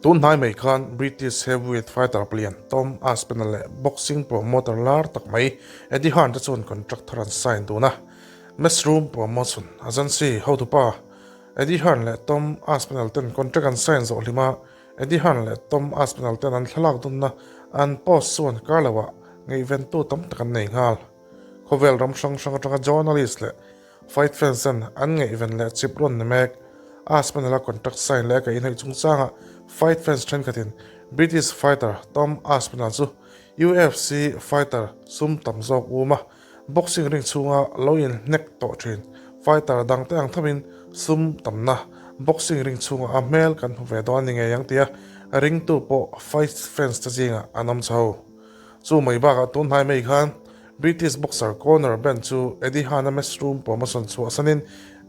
Tun hnai mai khan British heavyweight fighter palian Tom Aspinall leh boxing promoter lar tak mai Eddie Hearn te chuan contract thar an sign dun a. Matchroom Promotion agency hotupa Eddie Hearn leh Tom Aspinall ten contract an sign zawh hlim a, Eddie Hearn leh Tom Aspinall ten an thlalak dunna an post chuan kar loah ngaihventu tam tak an nei nghal. Khawvel ram hrang hrang atanga journalist leh fight fans ten an ngaihven leh chip rawn ni mek. Aspinall-a contract sign leh a kaihhnawih chungchangah fight fans thenkhatin British fighter Tom Aspinall chu UFC fighter sum tam zawk um a, Boxing ring chhunga lo inhnek tawh thin fighter dangte ang thovin sum tamna boxing ring chhunga a hmel kan hmu ve dawn a ni ngei ang tia ringtu pawh fight fans te zingah an awm chho. Chu mai bakah tun hnai mai khan British boxer Conor Benn chu Eddie Hearn-a Matchroom promotion chhuahsanin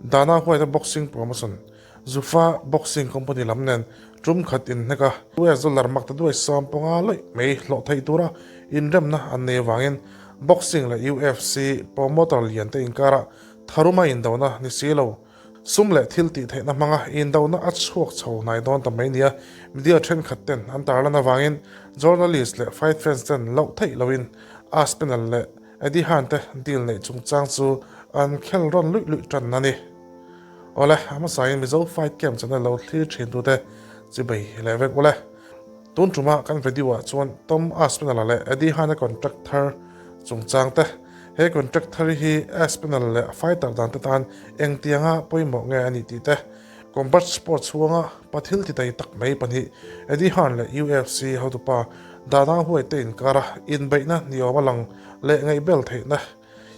Dana White-a boxing promotion Zuffa Boxing Company lam nen tum khat inhnek a, US dollar mak ta duai 15 lawih mai hlawh theih tura inremna an nei avangin boxing leh UFC promoter lian te inkarah tharuma indona ni si lo. Sum leh thil tih theihna hmanga indona a chhuak chho hnai dawn ta mai nia media thenkhat ten an tarlan avangin journalist leh fight fans ten loh theih loin Aspinall leh Eddie Hearn te deal neih chungchang chu an khel rawn luih luih tan a ni. Awle, a hmasain Mizo Fight Camp channel lo thlir thin tute chi bei leh vek ule. Tun tuma kan video ah chuan Tom Aspinall-a leh Eddie Hearn-a contract thar chungchang te, he contract thar hi Aspinall leh a fighter dan te tan engtianga pawimawh nge a nih tih te, Combat Sports chhunga pathil ti thei tak mai pahnih Eddie Hearn leh UFC hotupa Dana White te inkara inbeihna niawm a lang leh ngaihbel theihna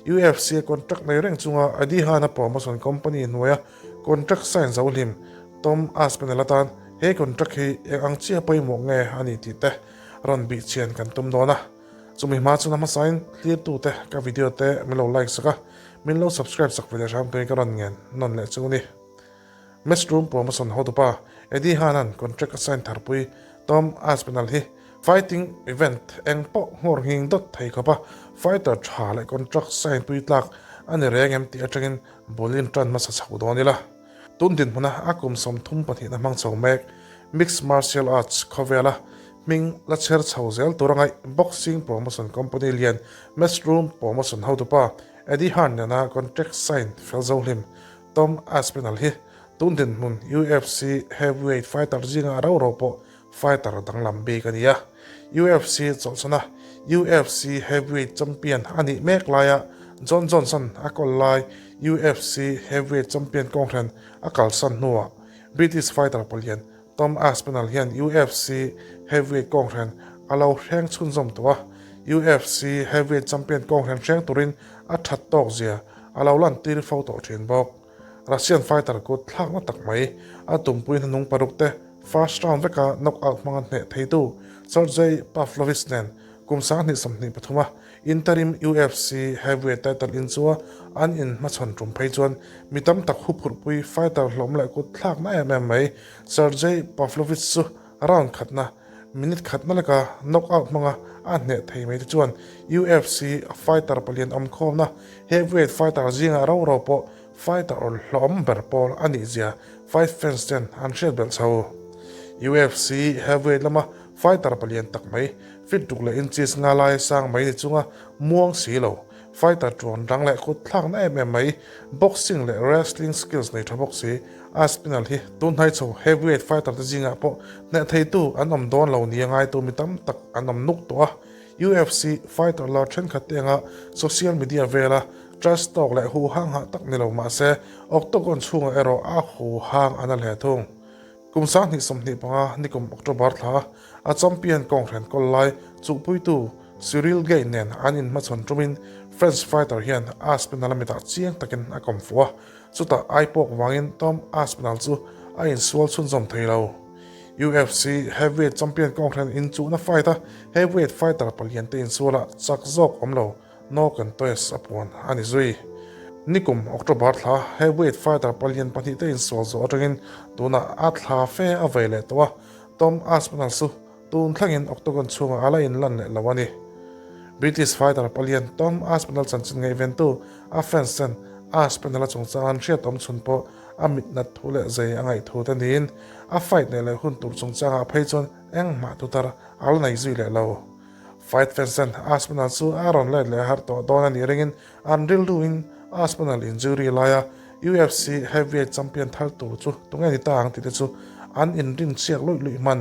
UFC a contract nei reng chunga Eddie Hearn-a promotion company hnuaia contract sign zo hlim Tom Aspinall atan he contract hi eng ang chiah pawimawh nge a ni tih te rawn bih chian kan tum dawn a. Chumi hma chuna hmasain tlirtute ka video te min lo like sak a, min lo subscribe sak ve leh hram turin ka rawn ngen nawn leh chu ni. Matchroom promotion hotupa Eddie Hearn-a'n contract a sign tharpui Tom Aspinall hi fighting event eng pawh nghawr nghing dawt thei khawpa fighter tha leh contract sign pui tlak a ni reng em tih atangin bul in tan hmasa chho dawn ila. Tun dinhmuna a kum 32 na hmang chho mek mixed martial arts khawvela hming la chher chho zel tur a ngaih boxing promotion company lian Matchroom promotion hotupa Eddie Hearn nena contract sign fel zo hlim Tom Aspinall hi tun dinhmun UFC heavyweight fighter zinga rau rau pawh fighter danglam bik a ni a. UFC chawlhchhana UFC heavyweight champion a nih mek laia Jon Johnson a kawl lai UFC heavyweight champion kawnghren a kalsan hnuah British fighter palian Tom Aspinall hian UFC heavyweight kawnghren a lo hreng chhunzawm tawh a, UFC heavyweight champion kawnghren hreng turin a that tawk zia a lo lantir fo tawh thin bawk. Russian fighter kut thlakna tak mai a tumpui hnanung paruk te first round veka knockout hmanga hneh theitu Sergei Pavlovich nen kum 2023 a interim UFC heavyweight title in chu an inhmachhawn tum phei chuan mi tam tak huphurhpui fighter hlawm leh kut thlakna em em mai Sergei Pavlovich chu round khatna Minute khatna leka knockout hmanga a hneh thei mai te chuan UFC fighter palian awm khawmna heavyweight fighter zingah ro ro pawh fighter awl hlawm ber pawl a nih zia fight fans ten an hriat belh chho. UFC heavyweight lama fighter palian tak mai fit ruk leh inches nga lai sang mai ni chunga muang si lo Fighter tuan rang leh kut thlakna em em mai, boxing leh wrestling skills nei tha bawk si. Aspinall hi tun hnai chho heavyweight fighter te zingah pawh hneh theitu an awm dawn lo nia ngaitu mi tam tak an awm nuk tawh a. UFC fighter lar thenkhat te anga social media vela trash talk leh huhang hah tak ni lo mahse octagon chhungah erawh a huhang a na hle thung. Kum 2025 nikum October thla a champion kawnghren kawl lai chuhpuitu Ciryl Gane nen an inhmachhawn tumin French fighter hian Aspinall-a mitah chiang takin a kawm fuh a, chutah ai pawk vangin Tom Aspinall chu a insual chhunzawm thei lo. UFC heavyweight champion kawnghren inchuhna fight a heavyweight fighter palian te insualah chak zawk awm lo. No contest a puan a ni zui. Nikum October thla heavyweight fighter palian pahnihte insual zawh atangin tunah a thla fe a vei leh tawh a, Tom Aspinall chu tun thlengin octagon chhungah a la inlan leh lo a ni. British fighter palian Tom Aspinall chanchin ngaihventu a fans ten Aspinall-a chungchang an hriat awm chhun pawh a mit nat thu leh zei a ngaih thu te niin a fight neih leh hun tur chungchangah phei chuan engmah tutar a la nei zui leh lo. Fight fans ten Aspinall chu a rawn let leh har tawh dawn a nih ringin an rilruin Aspinall injury laia UFC heavyweight champion thar tur chu tunge ni ta ang tih te chu an inrin chhiak luih luih hman.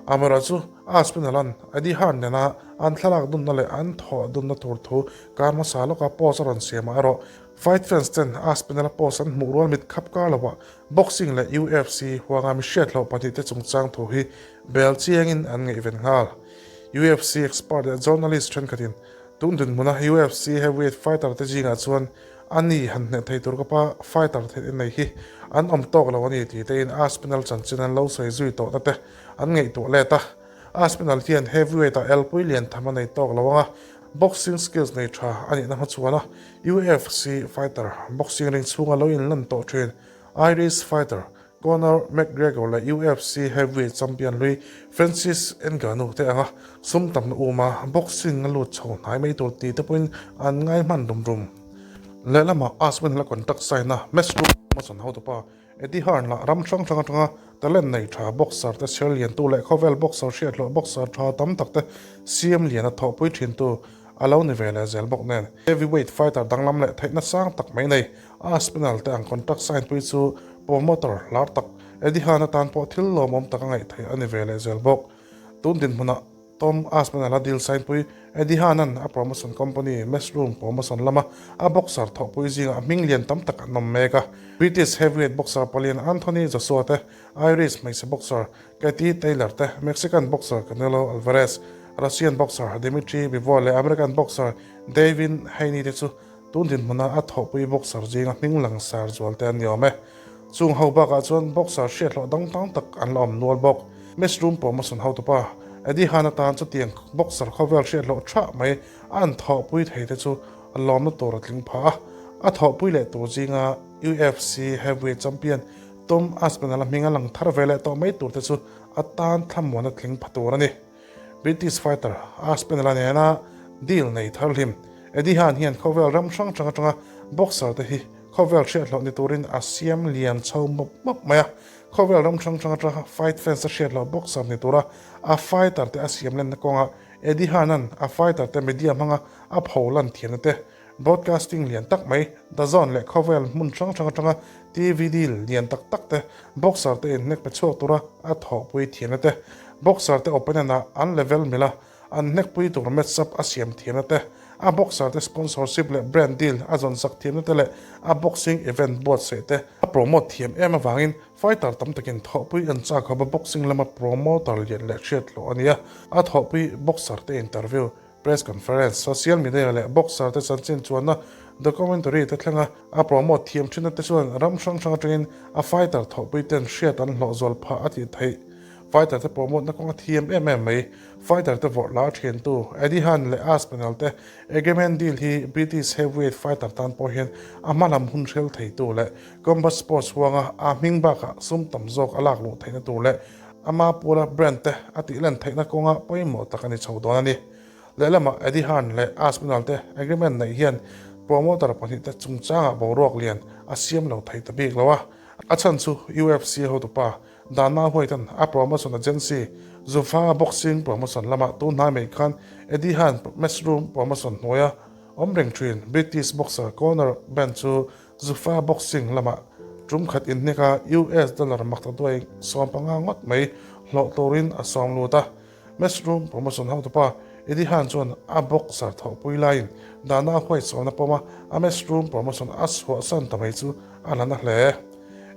Amaherawhchu Aspinall-a'n Eddie Hearn nena an thlalak dunna leh an thawh dunna tur thu kar hmasa lawka post a rawn siamah erawh fight fans ten Aspinall-a post an hmuh rual mit khap kar lovah boxing leh UFC huanga mi hriatloh pahnihte chungchang thu hi bel chiangin an ngaihven nghal. UFC expert leh journalist thenkhatin tun dinhmuna UFC heavyweight fighter te zingah chuan A ni, han hneh thei tur ka pa fighter theih in nei hi an awm tawk lo a ni tih te in Aspinall chanchin an lo sawi zui tawhna te an ngaihtuah let a. Aspinall hian heavyweight ah elpui lian tham a nei tawk lo ang a, boxing skills nei tha a nihna hmachhuan a, UFC fighter boxing ring chhunga lo inlan tawh thin Irish fighter Conor McGregor leh UFC heavyweight champion hlui Francis Ngannou te anga sum tamna uma boxing a lut chho hnai mai tur tih te pawhin an ngai hman rum rum. Lehlamah Aspinall a contract sign a, Matchroom hmachhawn hotupa Eddie Hearn lah ram hrang hrang atanga talent nei tha boxer te chher liantu leh khawvel boxer hriathlawh boxer tha tam tak te siam lian a thawhpui thintu a lo ni ve leh zel bawk nen. Heavyweight fighter danglam leh theihna sang tak mai nei Aspinall te ang contract sign pui chu promoter lar tak Eddie Hearn atan pawh thil lawmawm tak a ngaih theih a ni ve leh zel bawk. Tun dinhmunah Tom Aspinall a deal sign pui Eddie Hearn-a'n a promotion company Matchroom promotion lama a boxer thawhpui zingah hming lian tam tak an awm mek a. British heavyweight boxer palian Anthony Joshua te, Irish hmeichhe boxer Katie Taylor te, Mexican boxer Canelo Alvarez, Russian boxer Dmitry Bivol leh American boxer Devin Haney te chu Tun dinhmuna a thawhpui boxer zinga hming langsar zual te an ni awm e. Chung ho bakah chuan boxer hriathlawh dang tang tak an la awm nual bawk. Matchroom promotion hotupa Eddie Hearn atan chutiang boxer khawvel hriathlawh tha mai a an thawhpui thei te chu lawmna tur a tling phah a. A thawhpui leh tur zinga UFC heavyweight champion Tom Aspinall-a hming a lang thar ve leh tawh mai tur te chu a tan thlamuan a tling pha tur a ni. British fighter Aspinall-a nena deal nei thar hlim Eddie Hearn hian khawvel ram hrang hrang atanga boxer te hi khawvel hriathlawh ni turin a siam lian chho mawp mawp mai a. Khawvel ram hrang hrang atanga fight fans a hriathlawh boxer ni tura a fighter te a siam lenna kawnga Eddie Hearn-a'n a fighter te media hmanga a pho lan thiamna te Broadcasting lian tak mai, DAZN leh khawvel hmun hrang hrang atanga TV deal lian tak tak te, boxer te inhnek pe chhuak tura a thawhpui thiamna te, boxer te opponent ah an level mila an hnekpui tur match up a siam thiamna te, a boxer te sponsorship leh brand deal a zawn sak thiamna te leh a boxing event buatsaih te a promote thiam em avangin fighter tam takin thawhpui an chak khawp a boxing lama promoter lian leh hriatloh a ni a, a thawhpui boxer te interview Press conference, social media leh boxer te chanchin chuanna documentary te thlenga a promote thiam thinna te chuan ram hrang hrang atangin a fighter thawhpui ten hriat an hlawh zual phah a tih theih. Fighter te promote na kawng a thiam em em mai. Fighter te vawrh la thiantu Eddie Hearn leh Aspinall te agreement deal hi British heavyweight fighter tan pawh hian a hma lam hun hrel theitu leh combat sports huanga a hming bakah sum tam zawk a lak luh theihna tur leh Ama pula brand te a tih lan theihna kawnga pawimawh tak a ni chho dawn a ni. Lehlamah Eddie Hearn leh Aspinall te agreement neih hian promoter pahnihte chungchangah boruak lian a siam lo thei ta bik lo a. A chhan chu UFC hotupa Dana White-a'n a promotion agency Zuffa Boxing Promotion lamah tun hnai mai khan Eddie Hearn Matchroom Promotion hnuaia awm reng thin British boxer Conor Benn chu Zuffa Boxing lamah tum khat inhnek a US dollar makta duai 15 ngawt mai hlawh turin a sawm lut a. Matchroom promotion hotupa Eddie Hearn chuan a boxer thawhpui laiin Dana a huaihchhawn a pawm a, a Matchroom promotion a chhuahsan ta mai chu a la na hle.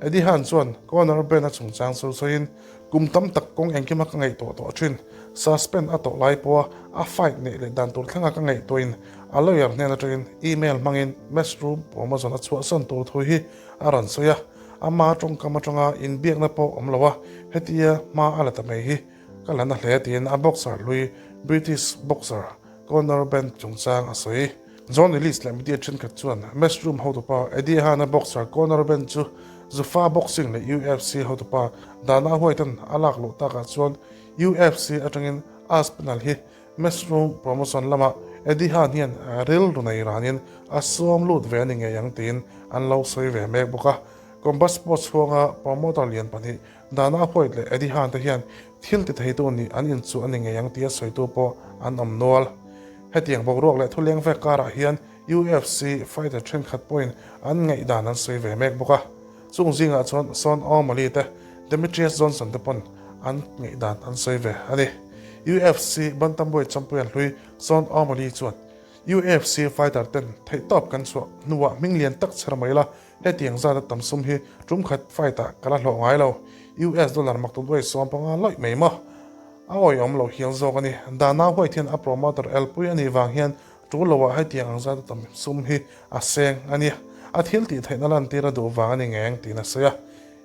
Eddie Hearn chuan Conor Benn-a chungchang chu sawiin, Kum tam tak kawng engkima ka ngaihtuah tawh thin. Suspend a tawh lai pawha a fight neih leh dan tur thlenga ka ngaihtuahin a lawyer hnen atangin email hmangin Matchroom promotion a chhuahsan tur thu hi a rawn sawi a. Ama tawngkam atanga inbiakna pawh awm lo a, hetia hma a la ta mai hi ka la na hle tiin a boxer hlui British boxer Conor Benn chungchang a sawi. John Ellis leh media thenkhat chuan Matchroom hotupa Eddie Hearn-a boxer Conor Benn chu Zuffa Boxing leh UFC hotupa Dana White-a'n a lak luh takah chuan UFC atangin Aspinall hi Matchroom promotion lamah Eddie Hearn hian rilru nei ranin a suam lut ve a ni ngei ang tiin an lo sawi ve mek bawk a. Combat Sports chhuanga promoter lian pahnih Dana White leh Eddie Hearn te hian thil ti theitu nih an inchuh a ni ngei ang tia sawitu pawh an awm nual. Hetiang boruak leh thuleng vek karah hian UFC fighter thenkhat pawhin an ngaihdan an sawi ve mek bawk a. Chung zingah chuan Sean O'Malley te, Demetrious Johnson te pawn an ngaihdan an sawi ve a ni. UFC bantamweight champion hlui Sean O'Malley chuan, UFC fighter ten theihtawp kan chhuah hnuah hming lian tak chher mai la, hetiang zata tam sum hi tum khat fight ah ka la hlawh ngai lo. US dollar maktu duai 15 lawih mai maw? A awihawm lo hial zawk a ni. Dana White hian a promoter elpui a nih vang hian Tul loah hetiang ang zat a tam sum hi a seng a nia, a thil tih theihna lantir a duh vang a ni ngeng tiin a sawi a.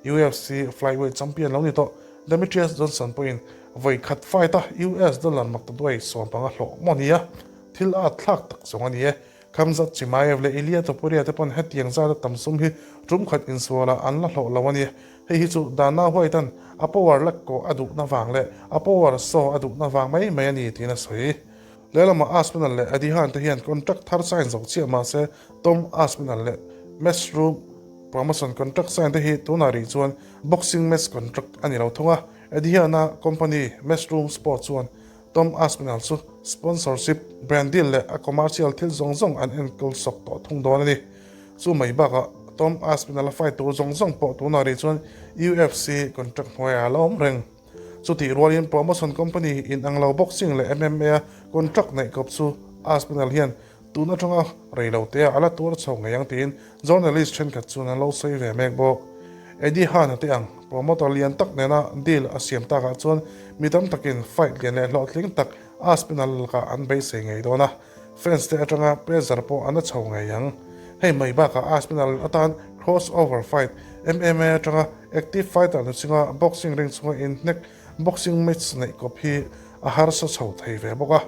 UFC flyweight champion lo ni tawh Demetrious Johnson pawhin vawi khat fight a US dollar maktaduai 15 hlawh maw nia, thil a atthlak tak zawng a ni e. Khamzat Chimaev leh Ilia Topuria te pawn hetiang zat a tam sum hi tum khat insualah an la hlawh lo a ni. Hei hi chu Dana White-a'n a power lak kawh a duhna vang leh a power show a duhna vang mai mai a ni tiin a sawi. Lehlamah Aspinall leh Eddie Hearn te hian contract thar sign zo chiah mah se Tom Aspinall leh Matchroom Promotion contract sign te hi tunah rih chuan boxing match contract a ni lo thung a. Eddie Hearn-a company Matchroom Sports chuan Tom Aspinall chu sponsorship, brand deal leh a commercial thil zawng zawng an enkawl sawk tawh thung dawn a ni. Chu mai bakah Tom Aspinall-a fight tur zawng zawng pawh tunah rih chuan UFC contract hnuaiah a la awm reng. Chutih rualin promotion company in ang lo boxing leh MMA a contract neih kawp chu Aspinall hian tun atanga rei lo te ah a la tuar chho ngei ang tiin journalist thenkhat chuan an lo sawi ve mek bawk. Eddie Hearn-a te ang promoter lian tak nena deal a siam takah chuan mi tam takin fight lian leh hlawhtling tak Aspinall lakah an beisei ngei dawn a, fans te atanga pressure pawh an la chho ngei ang. Hei mai bakah Aspinall atan crossover fight MMA atanga Active fighter nu chunga boxing ring chunga inhnek boxing match neih kawp hi a harsa chho thei ve bawk a.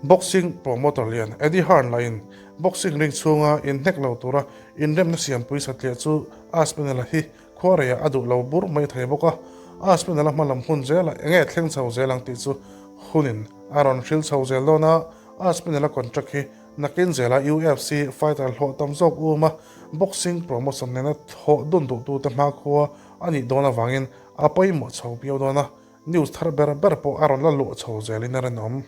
Boxing promoter lian Eddie Hearn lahin boxing ring chhunga inhnek lo tura inremna siampui satliah chu Aspinall-a hi khuareiah a duh lo bur mai thei bawk a. Aspinall-a hmalam hun zelah enge thleng chho zel ang tih chu hunin a rawn hril chho zel dawn a, Aspinall-a contract hi nakin zela UFC fighter hlawh tam zawk um a, Boxing promotion nena thawh dun duhtute hmakhua a nih dawn avangin a pawimawh chho viau dawn a, news thar ber ber pawh a rawn la luh chho zelin a rinawm.